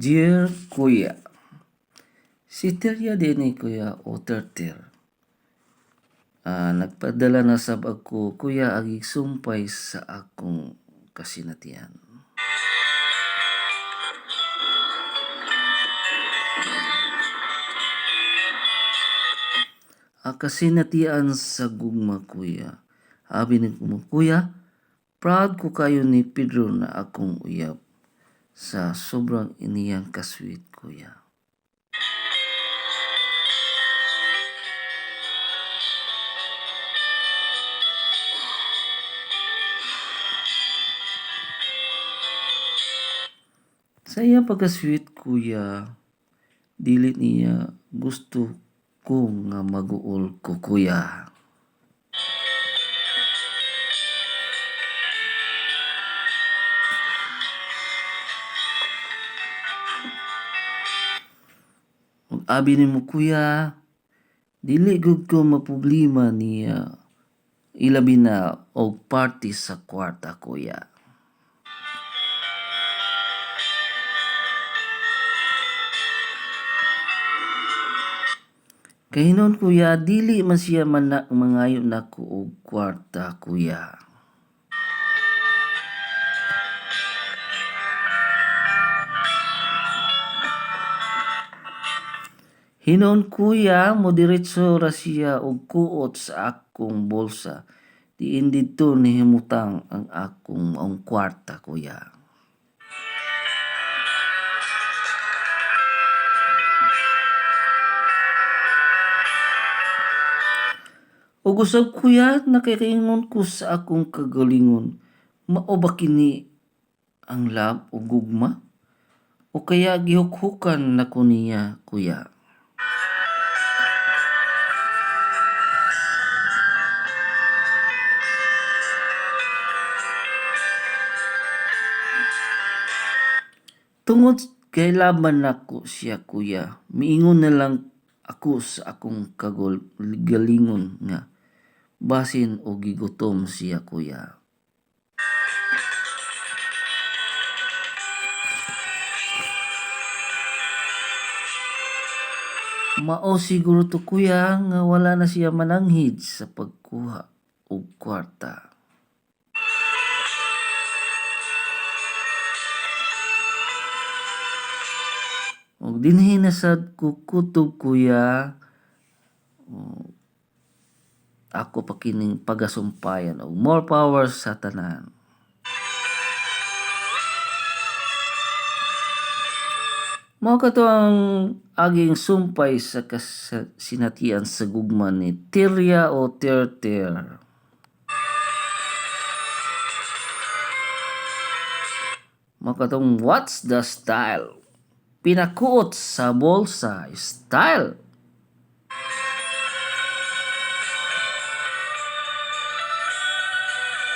Dear Kuya, si Terya din Kuya o Terter. Nagpadala na sab ako, Kuya, agig sumpay sa akong kasinatian. Ang kasinatian sa gugma, Kuya. Abi ni ko, Kuya, proud ko kayo ni Pedro na akong uyab sa sobrang iniyang kasweet, Kuya. Sa iyang pagka-sweet, Kuya, dili niya gusto ko nga maguol ko, Kuya. Ug abi nimo, Kuya, dili gud ko maproblema niya ilabi na og party sa kwarta, Kuya. Kay hinuon, Kuya, dili man siya mangayo nako og kwarta, Kuya. Hinuon, Kuya, modiretso ra siya og kuot sa akong bulsa diin didto nahimutang ang akong maong kwarta, Kuya. Ug usab, Kuya, nakakaingon ko sa akong kagalingon, mao ba kini ang love o gugma? O kaya gihukhukan nako niya, Kuya? Tungod kay laban nako siya, Kuya, miingon na lang ako sa akong kagalingon nga basin og gigutom siya, Kuya. Mao siguro to, Kuya, nga wala na siya mananghid sa pagkuha og kwarta. Ug dinhi na sad ko kutob, Kuya, ako pa kining pagasumpayan og more power sa tanan. Mao kato ang aging sumpay sa kasinatian sa gugma ni Tirya o Terter. Mao katong what's the style? Pinakuot sa bulsa style.